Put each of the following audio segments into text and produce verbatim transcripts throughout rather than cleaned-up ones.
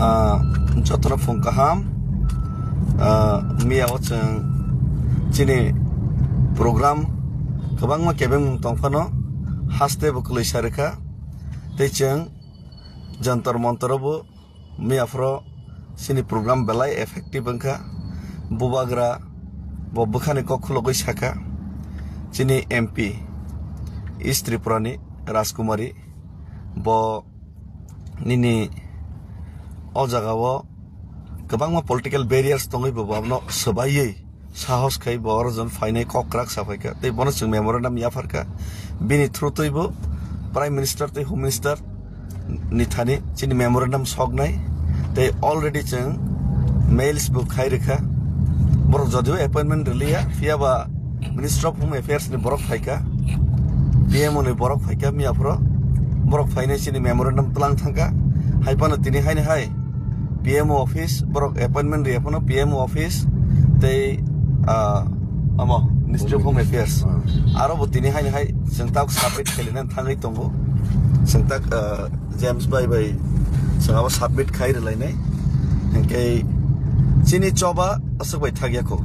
Ah, jotono phung kaham. Ah, miya o chwng chini program kwbangma kebengmung tongphano haste bo kwlwi sa rwkha. Tei chwng Jantar Mantar o bo miya phoro chini program belai effective wngkha. Bubagra bo bwkhani kok khulogwi sakha, chini M P East Tripura ni Rajkumari bo nini o jaga o kwbangma political barriers tongwi bo abono swbaiwi sahos khai bo oro jon phainai kok kwrak sa phaikha tei bono chwng memorandum yapharkha. Bini through twi bo Prime Minister tei Home Minister ni thani chini memorandum soknai tei already chwng mails bo khai rwkha. Borok jodio appointment rwliya, phiya ba Minister of Home Affairs ni borok phaikha, P M O ni borok phaikha miya phoro. Borok phainai chini memorandum tlang thangkha. Hai phano tini haino hai P M O office, borok appointment riya phano P M O office tei, ah, amo Ministry of Home Affairs. Hmm. Aro bo tini haino hai chwng tak submit khailina thangwi tongo. Chwng tak, ah, James bai bai chwng abo submit khai rwlainai. Hinkhe chini choba aswk bai thakya kho.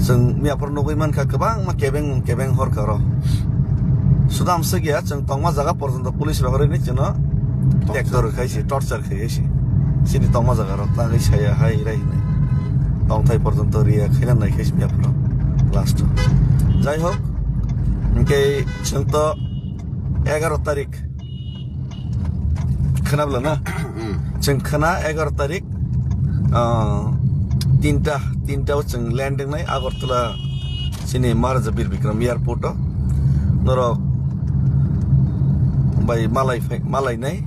Chwng miya phoro nugwi mankha kwbangma kebeng kebeng horkha oro. Suda amswk ya chwng tongma jaga porjonto police rohorwi ni chwngno tractor khai si, torture khai si. Chini tongma jaga rok tangwi saya hai rai hinwi. Tongthai porjonto riya khaina nai khai si miya phoro last o. Jai hok, hinkhe chwng to egaro tarik. Khwnabla na? Hmm. Chwng khwna egaro tarik, ah, tinta, tinta o chwng landing nai Agartala chini Maharaja Bir Bikram airport o. Norok bai malai phai, malai nai.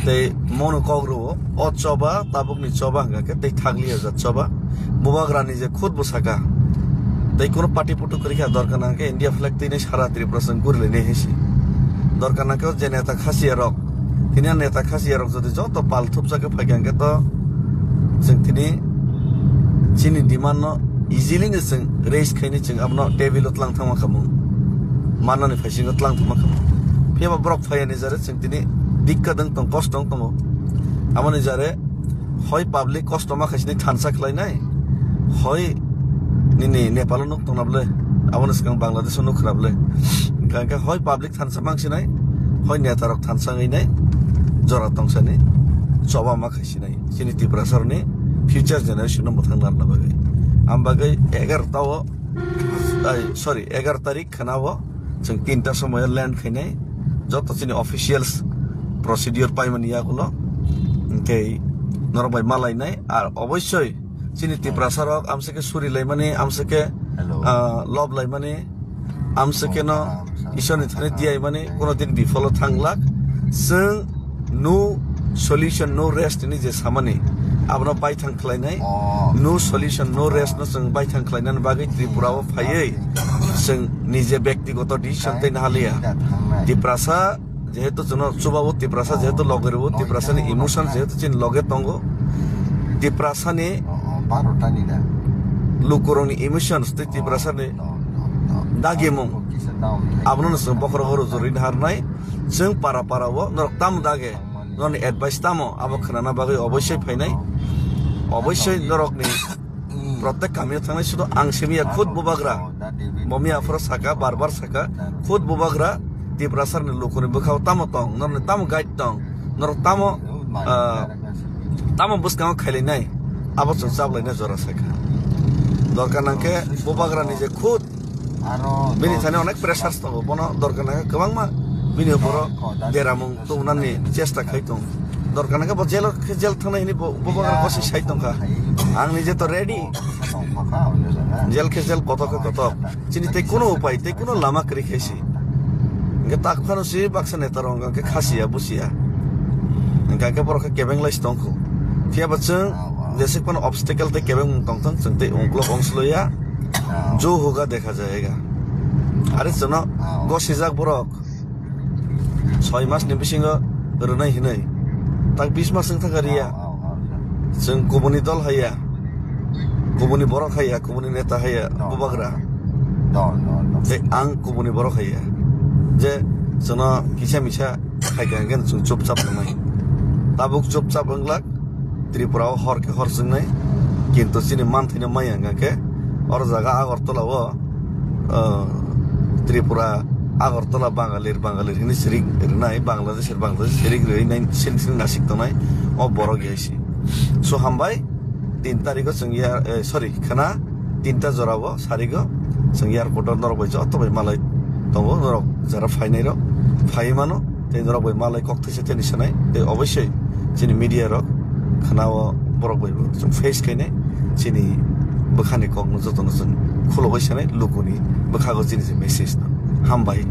Tei mono kok rwo, o choba, tabukni choba hwnkha khe tei thakliya jat choba. Bubagrani je khud bo saka. Tei kuno party putu kwrwi kha dorkar nang khe India flag twi nai sara Tripura chwng guri lai nai hai si. Dorkar nang khe o je neta khasiya rok, tini a neta khasiya rok jodi joto pal thupjak khe phai kha hwnkhe to chwng tini chini demand no easily no chwng raise khaini chwng abono table o tlang thangma khamung. Mannani phaisingo tlang thangma khamung. Phiya ba borok phaiya ni jare chwng tini dikka dwng tong, kosto wng tongo. Aboni jare hoi public kosto ma khaisini thansa khlainai, hoi nini Nepal o nuk tongna bwle, aboni swkang Bangladesh o nuk khwna bwle. Hwnkha hoi public thansa mangsinai, hoi neta rok thansa wngwi nai jora tongsani choba ma khaisinai. Chini Tiprasa rokni future generation no mwthang narwkna bagwi. Am bagwi egarota o, ai, sorry, egar tarik khwna o chwng tinta somoyo land khainai, joto chini officials procedure paimani yagulo, hinkhe norok bai malainai, ar obossoi chini Tiprasa rok amsike suri laimani, amsike, Hello. ah, lob laimani, amsike no Isor ni thani diyaimani, kuno din bifolo thanglak, chwng no solution, no rest ni je samani, abono baithang khlainai, Oh. no solution, no rest no chwng baithang khlainani bagwi Tripura o phaiwi chwng nije bektigoto decision tei nahaliya. Tiprasa jehetu chwngno chubawo, Tiprasa jehetu loge rwo, Tiprasa ni emotion jehetu chini loge tongo, Tiprasa ni lukurokni emotions tei Tiprasa ni dagimung, abono chwng bokhorogo rujurwi naharnai. Chwng para para o norok tamo dage, norokni advice tamo, abo khwnana bagwi obossoi phainai. Obossoi norokni protek kamio thangnai sudu ang simi ya khud bubagra. Bo miya aphuru saka, bar bar saka, khud bubagra Tiprasa ni lukuni bwkhao tamo tong, norokni tamo guide tong, norok tamo, ah, tamo bwskango khailainai, abo chwng chaplainai jora saka. Dorkar nangkhe bubagra ni je khud Aro bini thani onek pressures tongo, bono dorkar nangkhe kwbangma bini uporo deramung tubunani chesta khai tong. Dorkar nangkhe bo jail khe jail thangnai hini bo, bo, bo kosi sai tongkha. Ang nije to ready. Jail khe jail, kotok khe kotok. Chini tei kuno upai, tei kuno lama kwrwi khe si. Hingke tak phano si baksa neta rok hingke khasiya, busiya. Hingke borok khe kebeng lai si tongkho. Phiya bo chwng jesik phano obstacle tei kebeng tongthong, chwng tei ungkulok ongsloya. Jo hoga dekha jayega. Are chwngno gosijak borok soi mas ni bisingo rwnai hinwi. Tak bis mas wng thangkha riya. Chwng kubuni dol haiya. Kubuni borok haiya, kubuni neta haiya, bubagra. Tei ang kubuni borok haiya. Je chwngno kisa misa khaikha hwnkhe chwng chupchap wngnai. Tabuk chupchap wnglak. Tripura o hor khe hor chwngnai, kintu chini manthaino maya wngkha khe oro jaga Agartala o, ah, Tripura Agartala Bangalir Bangalir hwnwi sirik rwnai, Bangladesh er Bangladesh sirik rwnai, sirik sirik nasik tongnai o borok yaisi. So hambai, tin tarikh o chwng ya, eh, sorry, khna tinta jora o sarigo chwng airport o norok bai joto bai malai tongo, norok jara phainai rok phai mano, tei norok bai malai kok thaisa teni sanai, tei obosoi chini media rok khna o borok bai bo chwng face khainai, chini bwkhani kok no joto no chwng khulogoi sanai, lukuni bwkhago chini je message no. Hambai.